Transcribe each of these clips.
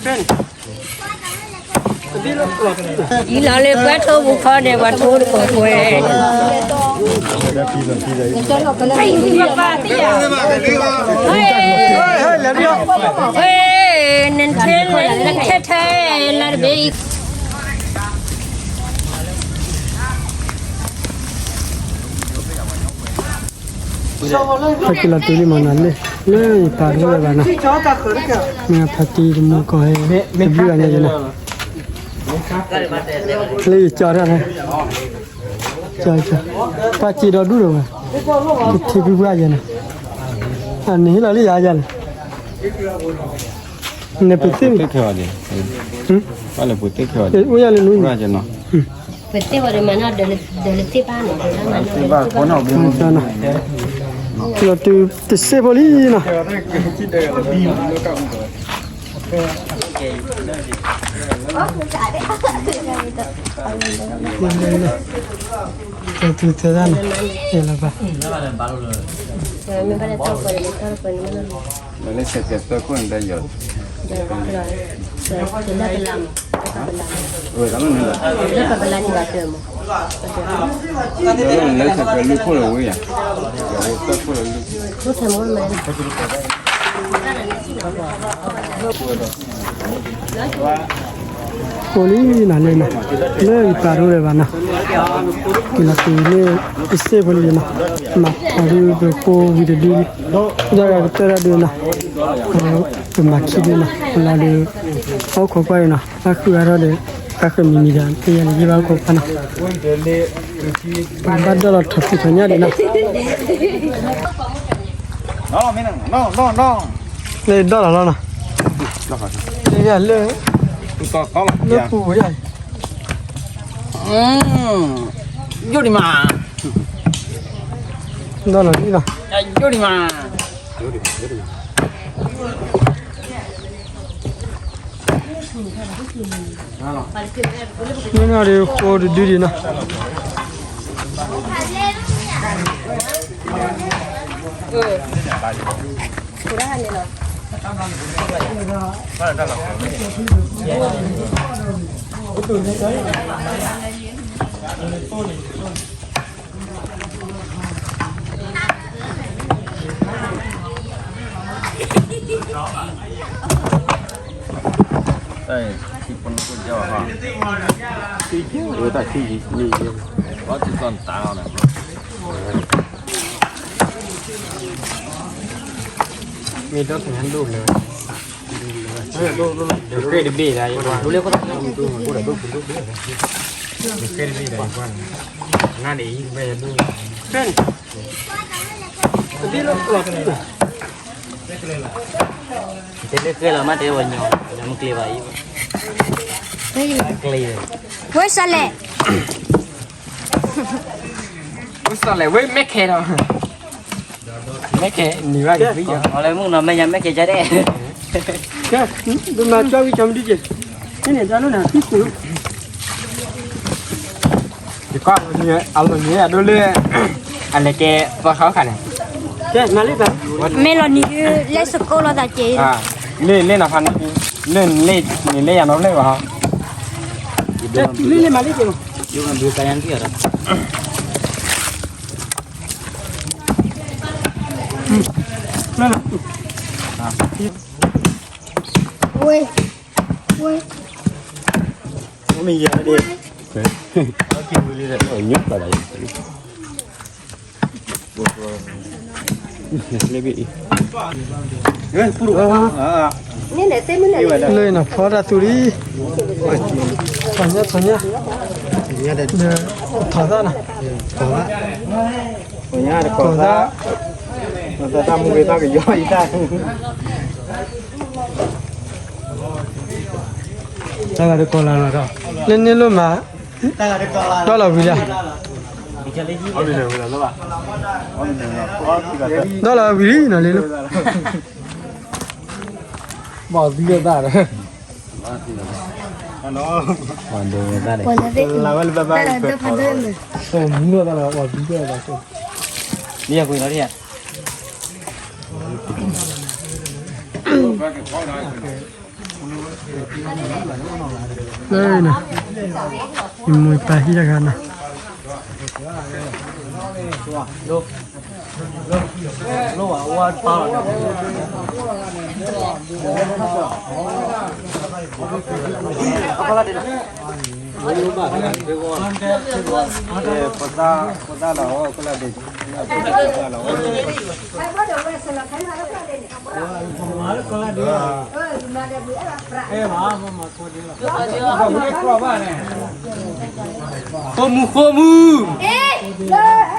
အံၤလီၤလၢပှဲၤထိၣ်ပူၤခီဒီး ပှၤထိၣ်တကိးကွဲး, နထဲထဲလၢတဘ့ၣ်အံၤ ပကလီၤတုၤလံမးနီၤ, လၢယပာ်တဝဲဘၣ်နီၤ, မ့ၢ်ဖါတံၢ်တမူကီၢ်ဟဲ တဘျုးဂၤညါယဲနီၤ, လၢယကၠီတၢ်န့ၣ်, ကၠီကၠီ, ပှၤစံးဒီးဒူၣ်ဒီးဝဲ, ကထံၣ်ဘုဘၣ်ယဲနီၤ, အန့ၣ်ဟ့ၣ်လီၤလံယၤယၤန့ၣ်, နပသ့ၣ်, ပသ့ၣ်ခဲအီၤဒံး, ပှၤလၢပသ့ၣ်ခဲအီၤဒံး, အိၣ်ယၤလၢနူၤ, ပသ့ၣ်ဝဲဒၣ်မးနီၤ, ဒီးလၢသ့ၣ်ဘၣ်နီၤ, ဒီးလၢမးနီၤ, လီၤတုၤတစ့ဖိလံနီၤ, လီၤတုၤသဲဒၣ်နီၤ, လီၤဘၣ်, မ့ၢ်ဘၣ်လၢတၢ်ကွဲးန့ၣ် တၢ်ကွဲးန့ၣ်မးနီၤ, လၢဆဲးကဲးသၢခိၣ်န့ၣ်တၢ်ယီၤ, လၢပလါန့ၣ်ဘၣ်တၢ်မး, လၢဆဲးကဲးလွံၢ်ခိၣ်လီၤဝဲယၤ, သၢခိၣ်လီၤလွံၢ်, အိၣ်လံနၤလၢနၤ, လၢယပာ်တဝဲဘၣ်နီၤ, ကလီၤတုၤလၢတစ့ဖိလံနီၤ, မၤထီၣ်ဒုးပဃိဝံၤတဒုလံ, ဒီးကတၢၢ်တၢ်ဒုးနီၤ, ပမၤခံဒုနီၤ, လီၤဒီး အိၣ်ခိးကွၢ်အံၤနီၤ, ဘၣ်ဃုာ်အါထီၣ်ဒီး ဘၣ်ဃုာ်မံၤမံၤဒီး ပယဲၢ်လၢယဘၣ်အိၣ်ခိးကွၢ်နီၤ, ပဘၣ်ဒီၣ်လီၤထီၣ်ဖံးထီၣ်ညၣ်ဒံးနီၤ, လၢဒီၣ်လီၤလီၤနီၤ, လၢ လၢပူၤဝဲယၤအံၤ, ယိၣ်ဒံးမး, ဒီၣ်လီၤလံနီၤ, ယိၣ်ဒံးမး, မ့ၢ်နီၢ်ဒီးဃိတဒုဒံးနီၤ, တၢ်ခံပနကယီၤဟါ, တၢ်ခံယံၤန့ၣ်, ဘၣ်သံၣ်သီၣ်နတၢ်အီၤန့ၣ်, မ့ၢ်ဒီးသ့ၣ်ညါဒိၣ်လၢၤ, တဃ့တဘ့ၣ်ဒၣ်ယကွၢ်, တဃ့တဘ့ၣ်ဒၣ်ယကွၢ်, နန့ၣ်, တဲလၢကျဲလီၤမး တဲဝဲညီ, မ့ၢ်ကျဲဘၣ်အံၤ, ကျဲ, ဝဲစးလဲၣ်, ဝဲစးလဲၣ် ဝဲမဲခဲဒီး, မဲခဲနံၤဘၣ်ကသံ, အီၤလၢမုၢ်နီၤ မဲာ်ညါမဲခဲကဒဲး, ဒ်မၤကၠီဝံၤကၠီမဒုက့ၤ, န့ၣ်န့ၣ် တၢ်လိၣ်နၤသံခိၣ်လီၤ. ယကွၢ်အလီၢ်န့ၣ် အဒိလၢ အလဲၤကဲပှၤဃါခါန့ၣ်, မ့ၢ်လီၤနံၤဒုး လဲၤစကိးလိာ်သးက့ၤ, လ့ၣ်လ့ၣ်နီၤဖးန့ၣ်, လ့ၣ်န့ၣ်လ့ၣ်ယၤနီတဘျီဘၣ်, လ့ၣ်လ့ၣ်မၤလ့ၣ်က့ၤ, ဝဲ, ဝဲ, မ့ၢ်ယၤဒ့, ညိၣ်ပှၤလၢ, လ့ၣ်နီၤ ဖီတၢ်သူလံ, ထီၣ်ညါထီၣ်ညါ, ထီၣ်သၣ်နီၤ, ထီၣ်သၣ်, ထီၣ်သၣ်, တၢ်မူဂ့ၤသၣ်ကယီအံၤတၢ် တၢ်ဂၤတကိးလၢ်နီၤ, လၢန့ၣ်လိၣ်မး, ဒီလီၤဝံၤလံ, ဒီလီၤဝံၤလံနီၤလံလိၣ်, ဘၣ်သံလိာ်သးဒီး, ပှၤဒိးဝဲတၢ်န့ၣ် လၢဝဲလၢဘၣ်ဘၣ် ပှၤဒိး မူလီၤတၢ်လီၤ ပှၤဘံၣ်ကဲဘၣ် လံယၤကွံာ်လီၤဒံးယၤ လၢန့ၣ် ယမိၢ်ယပၢ်ဟံၣ်တဂၤန့ၣ် ဃိမူ ဃိမူ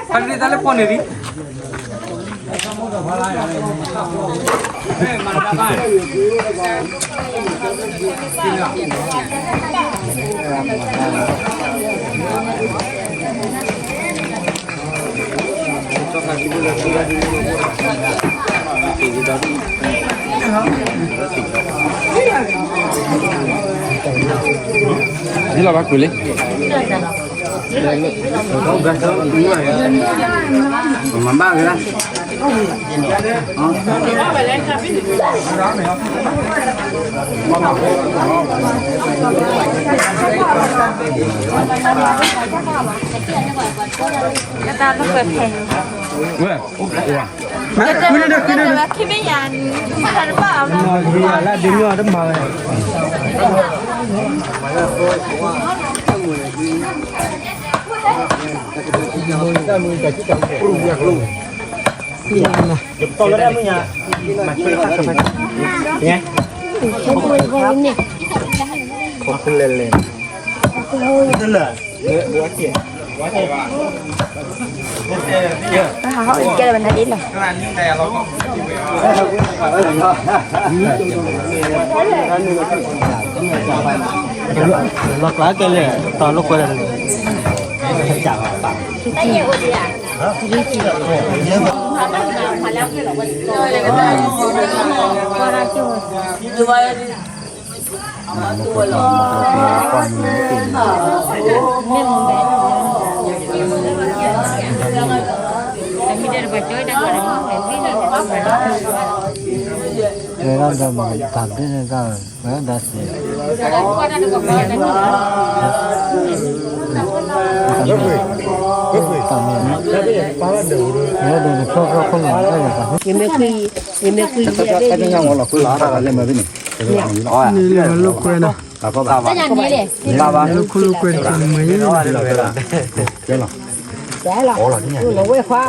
ဖါန့ၢ်တၢ်လၢပီၢ်န့ၣ်လံ ဟ့ၣ်လီၤဘၣ်ကွံာ်လံ မၤဘၣ်က့ၤလၢ တၢ်လၢကွဲးဖဲ ဝဲ အိၣ်ဝဲ မၤခုန့ၣ်ဒီးခုန့ၣ်ဒီး ခံမ့ၢ်ယၤ တၢ်တဘၣ်အီၤ မၤခုယၤလၢဒုးမ့ၢ်အီၤတမၤဝဲ လဲၤလဲၤ ကဲလၢၤဘၣ်နၤဒ်လီၤ လီၤကျါကဲလဲၣ် တၢ်လိာ်ကွဲ ဝဲဒၣ်ဒီးမၤတၢ်ဘျုးန့ၣ်တၢ် ဝဲဒၣ်စံး တၢ်မ့ၢ် ဝဲဒၣ်ဒီးတၢ်ခီၣ်ခီၣ်လၢတၢ်ယၤတၢ် ယမ့ၢ်ကွံာ် ယမ့ၢ်ကွံာ်ယဲၢ်ဘ့ၣ်န့ၣ် န့ၣ်လၢလိာ်ကွဲနီၤ တၢ်ယၤန့ၣ်လဲၣ် လၢခိၣ်လိာ်ကွဲတကဲမ့ၢ် ကဲလီၤ လဝဲခွါ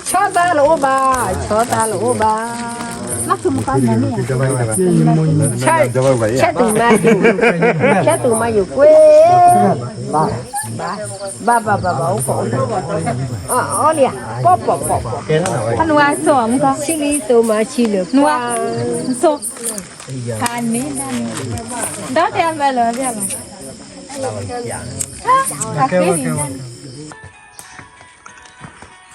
ဆီသးလၢအိၣ်ဘၣ် ဆီသးလၢအိၣ်ဘၣ် ဆဲတူမၤယိာ် ဆဲတူမၤယိာ်ကွဲ ဘၣ်ဘၣ်ဘၣ်ဘၣ် အိၣ်ကိး အီလံ ပီၣ်ပီၣ်ပီၣ်ပီၣ် ဆံလံတိမၤဆံလၢကွၢ်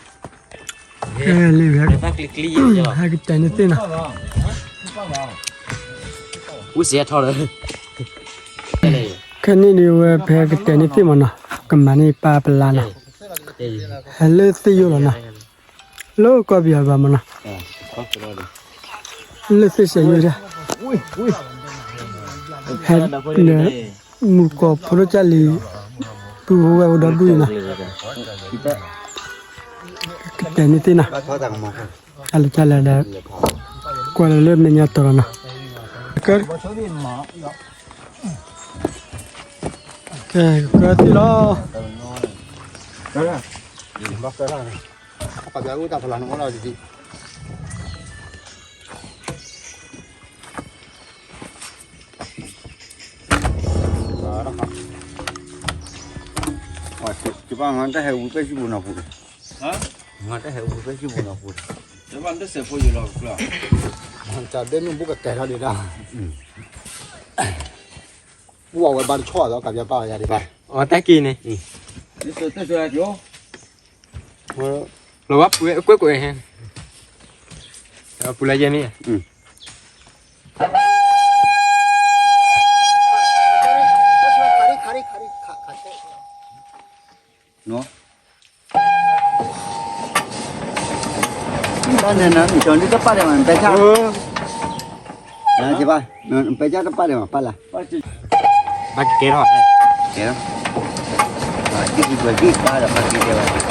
ခါန့ၣ် ဒီးတဲဘၣ်လီၤ တဲဘၣ် အခ့န့ၣ် ကဲလံဝဲ ဟဲကတဲာ်န့ၢ်သ့ၣ်နီၤ ဝံစဲးထီၣ်လၢ ခဲန့ၣ်ဒုးဝဲဖဲကတဲာ်န့ၢ်သ့ၣ်မးနီၤ ကမၤန့ၢ်ပၢ်ပလါနီၤ ဟဲလၢသ့ၣ်ယိၣ်လီၤနီၤ လၢကီၢ်ပယီၤဘၣ်မးနီၤ လၢသ့ၣ်စဲးယိၣ်ဒၣ် ဟဲလၢ မုၢ်ကီၢ်ဖိဒိၣ်ကၢ်လံၤ ပုၢ်ဝဲၢ်အိၣ်ဒီဒူၣ်အံၤနီၤ ကတဲာ်န့ၢ်သ့ၣ်နီၤ အလီၤကၢ်လၢဒၣ် ကွၢ်လၢလၢမဲာ်ညါတီၤလီၤနီၤ က ကကၢသ့ၣ်လီၤ ကဘၣ်မၤတၢ်ဟဲဝံၤပဲဆူပူၤနီၢ်ပူၤ, မၤတၢ်ဟဲဝံၤပဲဆူပူၤနီၢ်ပူၤ, ကဘၣ်တစဲးဖိယိာ်လီၤကျၢၢ်, တၢ်ဒဲမ့ၢ်ဘူးကကဲထီၣ်ဒံးတၢ်, ပူအဝဲဘၣ်တဆီၣ်အသီကဘၣ်ပာ်ဝဲယၤဒံးဘၣ်, အတၢ်က့ၤန့ၣ်, တစဲးတစဲးယိာ်, လီၤဘၣ်ပှဲၤကွဲးကွဲးဟဲ, ပူၤလၢယဲၢ်မ့ၢ်ဧါ, တၢ်န့ၣ်နၤ နကီၤဒုတပာ်ဒံးမး နပဲဆါ, နကဘၣ်, နပဲဆါတပာ်ဒံးမး ပာ်လၢ, ဘၣ်ကကဲထီၣ်, ကဲထီၣ်, ဒ်က့ၤကွဲးဒ်ပာ်ဒီး ဘၣ်ကကဲဝဲ.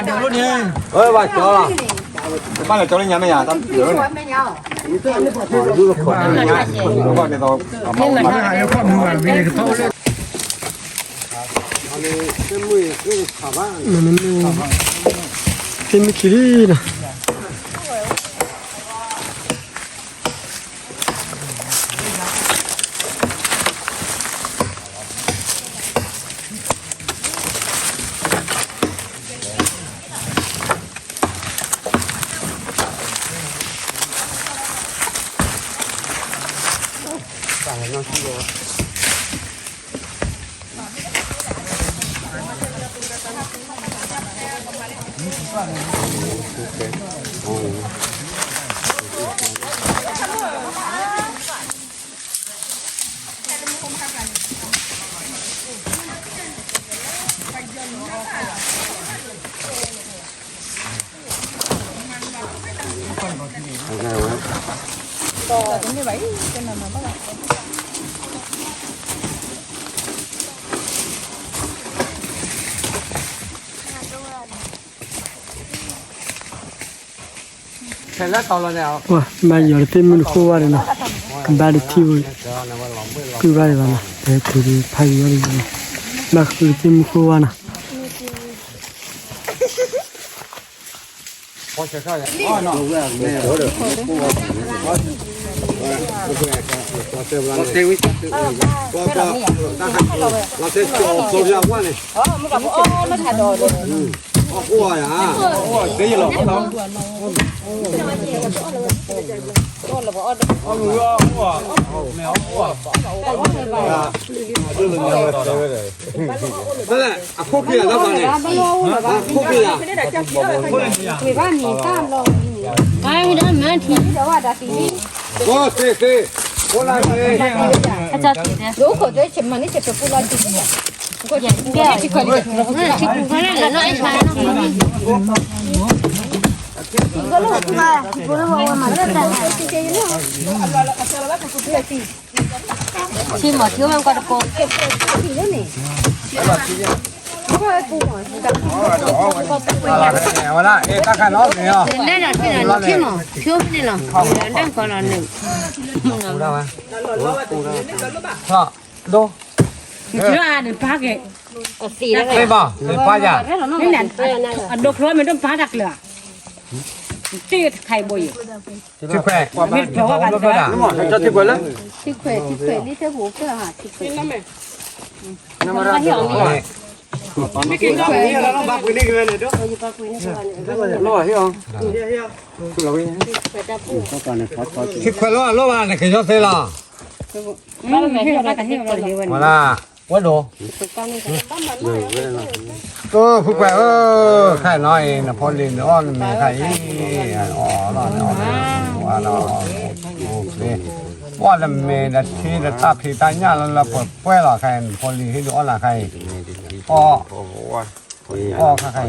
အဒၢးလိန့ၣ်, ဘၣ်ကၠီလီၤ, ဘၣ်လဲၤကၠီလၢညါမ့ၢ်ယၤ, တၢ်ဒၢးလိန့ၣ်, သ့ၣ်မုၢ်ခံလံနီၤ, ဘၣ်ယီၤတသ့ၣ်မုၢ်တဃိဝါဒီးနီၤ, ကဘၣ်တထံၣ်ဝဲ, ကုၢ်ဘၣ်ဒံးဘၣ်နီၤ, တဲဖုးဖးယံၤဝဲဒံးဘၣ်နီၤ, ဘၣ်ဃုတသ့ၣ်မုၢ်ဃိဝါနီၤ. အခိၣ်ခံဂၤလၢပှၤန့ၣ်, အခိၣ်ခံဂၤ, ဝဲဒၣ်မၤထံ, သ့သ့, ဖိလၢသ့, ထံမီၤထံမ့ၢ်ကီတကိး, ဝဲဒၣ်, အဲၣ်တၢ်ခါနီၤန့ၣ်, လဲၤဒီးထံလီၤန့ၣ်ထံမီၤ, ထံအိၣ်ဖဲန့ၣ်လီၤ, လၢကီလီၤန့ၣ်, ဒိ, နဘၣ်, နပၢ်ယၤ, အဒိဖျိမ့ၢ်တပၢ်တၢ်ကျၢၤ, တၢ်တခါအံၤဘိယံၤ, ထံခွဲး, မ့ၢ်တဖျိဘၣ်ဘၣ်, ထံခွဲး, ထံခွဲး, လံထဲပူၤကၢၢ်ဟး, ထံခွဲး, ထံခွဲးလီၤအလီၢ်ဘၣ် နကယီသ့လီၤ, ဝဲဒၣ်, ဝဲဒိး, ဖုကွဲးဧၢ, ခဲနီၤအံၤ နဖိလံၤနအီၣ်နမဲာ်ခါအံၤ, အီၣ်လီၤ, အီၣ်လီၤ, အီၣ်လၢမဲာ်ဒီးထံဒီးတၢ်ဖံးတၢ်ညၣ်လၢလၢပှဲၤပှဲၤလီၤခါအံၤ နဖိလံၤဟ့ၣ်ဒုးအီၣ်လၢခါအံၤ, အီၣ် အီၣ်ခါခါအံၤ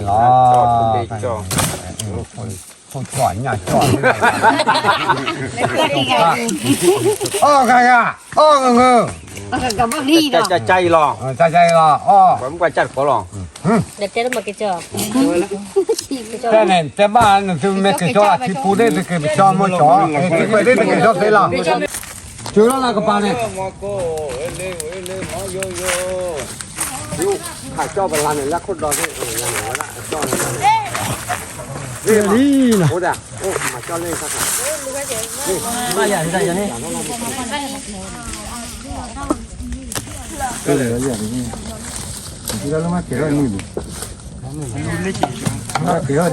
လီၤ, ခိၣ်ကၠီၣ်ညၣ်ကၠီၣ်, အီၣ်ခါခါ, အီၣ်ဂၢၢ်ဂၢၢ်, ကၠီအံၤလီၤ, ကၠီအံၤလီၤ, အီၣ်, တဲန့ၣ် တဲဘၣ်နသုမ့ၢ်က့ၤကၠီလၢ ထံပူၤဒၣ်တက့ၤ ပကၠီမိၢ်ကၠီ, ထံပူၤဒၣ်တက့ၤကၠီသ့လီၤ, ကၠီလီၤလၢကပၤန့ၣ်, ခးကၠီပလါန့ၣ် လၢခိၣ်ဒီသ့ၣ်, လံနီၤ, လၢတၢ်ကိးဝဲ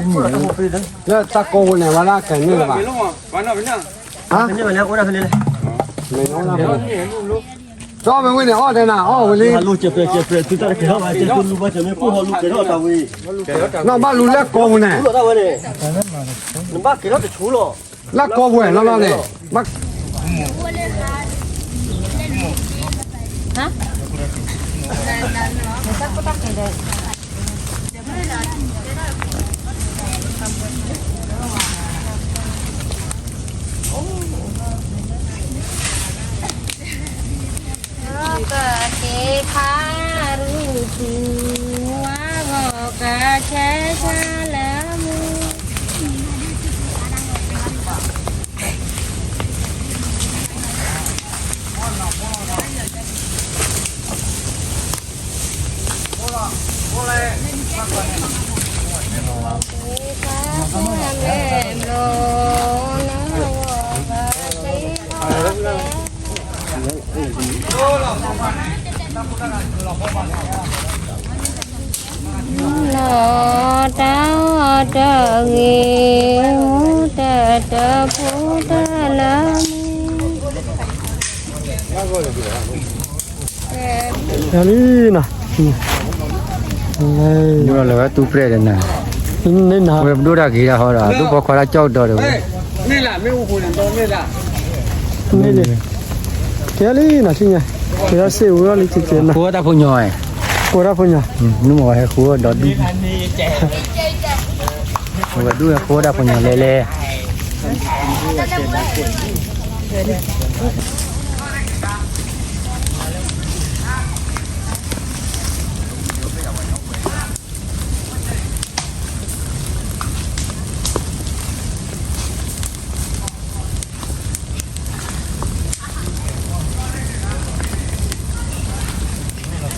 န့ၣ် ဝဲဒၣ်ကဲၤထီၣ်ဒ်န့ၣ်, ဟါ, ကၠီမ့ၢ်ဝဲန့ၣ် အီၣ်တဲနၤ အီၣ်ဝဲလံ, နီၢ်ဘၣ်လူၤလၢကိးပူၤန့ၣ်, လၢကိးပူၤဝဲလီၤလီၤန့ၣ်, ကက့ၤခါရူၢ်ပူၤ, ဝါဂီၤကဆဲဆါလၢမူ လီၤတၢ်အီၣ်တၢ်ဂ့ၤ, မူတၢ်တၢ်ဖိတၢ်လၢမူ လံနီၤ, လၢဝဲတူၢ်ပြဲၢ်ဒီးနၤ, ဝဲပဒိၣ်တၢ်ဂ့ၤတၢ်ဟီဒီး ဒိၣ်ဖီခွါတၢ်ကၠီၣ်ကဒီးဒီးဝဲ, န့ၣ်လံနီၤ, ကဲလံနီၤ, ကဲစ့ဝဲလံကဲကဲနီၤ, ဃိတၢ်ဖိညီ, ဃိတၢ်ဖိညီ, နမ့ၢ်ဝဲဟဲဃိဒီးဒူၣ် ဝဲဒူၣ်ဟဲဃိတၢ်ဖိညီလဲၣ်လဲၣ်. ကဲနီၤ, ပှၤဒ်တနံၤညါဒ်ပမၤဝံၤမၤစ့ဝံၤပာ်ဝံၤလံနီၤ,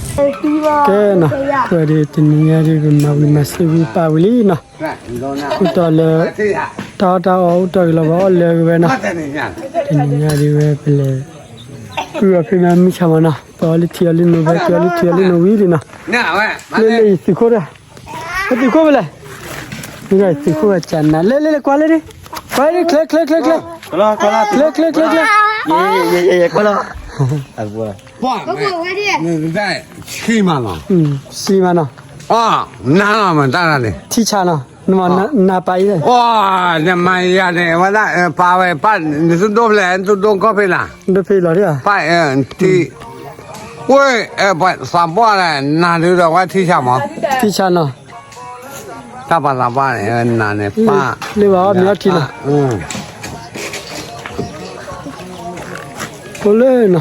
အိၣ်တီၢ်လၢ တၢ်အီၣ်တၢ်အီအိၣ်တီၢ်က့ၤလီၤ ပှၤအီၣ်လၢက့ၤဝဲနီၤ, တနံၤညါဒ်ဝဲပလဲၤ ကုၢ်အီၤဖဲမ့ၢ်မုၢ်ဆါမးနီၤ, ပအီၣ်လၢထံအီၤလံနိၤ ပက့ၤအီၣ်လၢထံအီၤလံနိၤဝံၤလံနီၤ, လၢလၢယသုးခိၣ်တၢ်, ပသုးခိၣ်ဖဲလဲၣ်, သုးခိၣ်ဝဲကနၤ လဲၤလဲၤလဲၤကွၢ်လၢဒ်, ကွၢ်လၢဒ် ချ့ချ့ချ့ချ့, ချ့ချ့ချ့ချ့, ကွၢ်လီၤ, ဆံမးနီၤ, ဆံမးနီၤ, နၤလီၤမတၤန့ၣ် ထံဆးနီၤ, နမၤနၤပာ်အံၤ, နမၤယၤန့ၣ် ဝဲဒၣ်ပာ်ဝဲပာ် နသုဒိဖဲလဲၣ် နသုဒိကီၢ်ဖဲနၤ, ဒိဖဲလီၤဒ်, ပာ် ထံ ဝဲ ပှၤသးပှၢ်လဲၣ် နၤဒုးဒီးဝဲထံဆးမး, ထံဆးနီၤ, တၢ်ပှၤသးပှၢ်န့ၣ် နၤန့ၣ်ပာ်, လၢဘၣ်အီၣ်မ့ၤအီထံနီၤ, အိၣ်လၢနီၤ,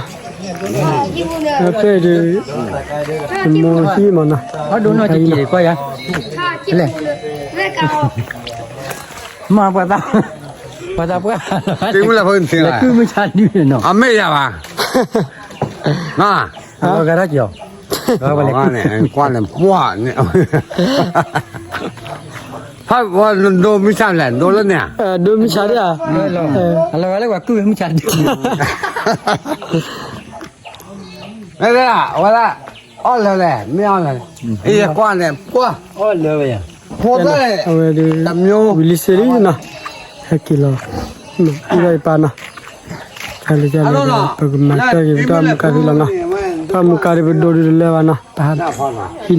ဖဲဒုး မိၢ်ဟံၣ်မးနီၤ, ကွၢ်ယၤ, လဲၣ်, မ့ၢ်ပှၤသး, ပှၤသးပှၢ်, လဲၤကုၢ်မုၢ်ဆါဒုးနီၤ, အမ့ၢ်ယၤဘၣ်, အဂၤထီၣ်ကီၤ, ကွၢ်န့ၣ်ပှၢ်န့ၣ်, ဖးဝဲဒိမုၢ်ဆါလဲၣ် ဒိလၢန့ၣ်, ဒိမုၢ်ဆါဒ်ဧါ, အလီၤဂာ်လၢပှၤကုၢ်မုၢ်ဆါဒုး, မ့ၢ်ဝဲဒၣ်, အီၣ်လၢၤလဲၣ် မ့ၢ်အီၣ်လၢၤ, ယကွၢ်န့ၣ်ပှၢ်, အီၣ်လၢၤဝဲယၤ, အဝဲဒုး, ဝံၤလံစ့လံနီၤ, ဟဲက့ၤလီၤ, အံၤဒီးယပၢ်နီၤ, တၢ်လၢတၢ်လၢ ပကမၤတၢ်ဂ့ၤပတၢ်မူကါဖံလီၤနီၤ, တၢ်မူကါဒုးပဒိဒုးတလၢဘၣ်နီၤ, ဟံး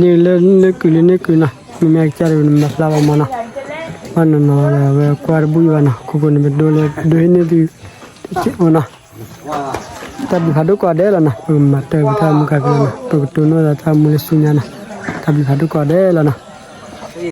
န့ၢ်လၢန့ၢ်ကုာ်လၢန့ၢ်ကုာ်နီၤ, မ့မ့ၢ်ကစၢ်ဒုးပနမၤဖျါဘၣ်မးနီၤ, ဘၣ်နီၤနီၤဒီးအဝဲကွၢ်တဘူၣ်အံၤဘၣ်နီၤ, ခိၣ်ဃိန့ၣ် ပဒိလၢဒိဟံးန့ၢ်သု, တက့ၢ်အိၣ်နီၤ, တၢ်ဘျုးဖးဒိၣ်ကိးဂၤဒဲးလီၤနီၤ, ပကမၤတၢ်ဂ့ၤပတၢ်မူကါဖံလီၤနီၤ, ပကတိၢ်နီၣ်သးတၢ်မူလၢဆူညါနီၤ, တၢ်ဘျုးဖးဒိၣ်ကိးဂၤဒဲးလီၤနီၤ.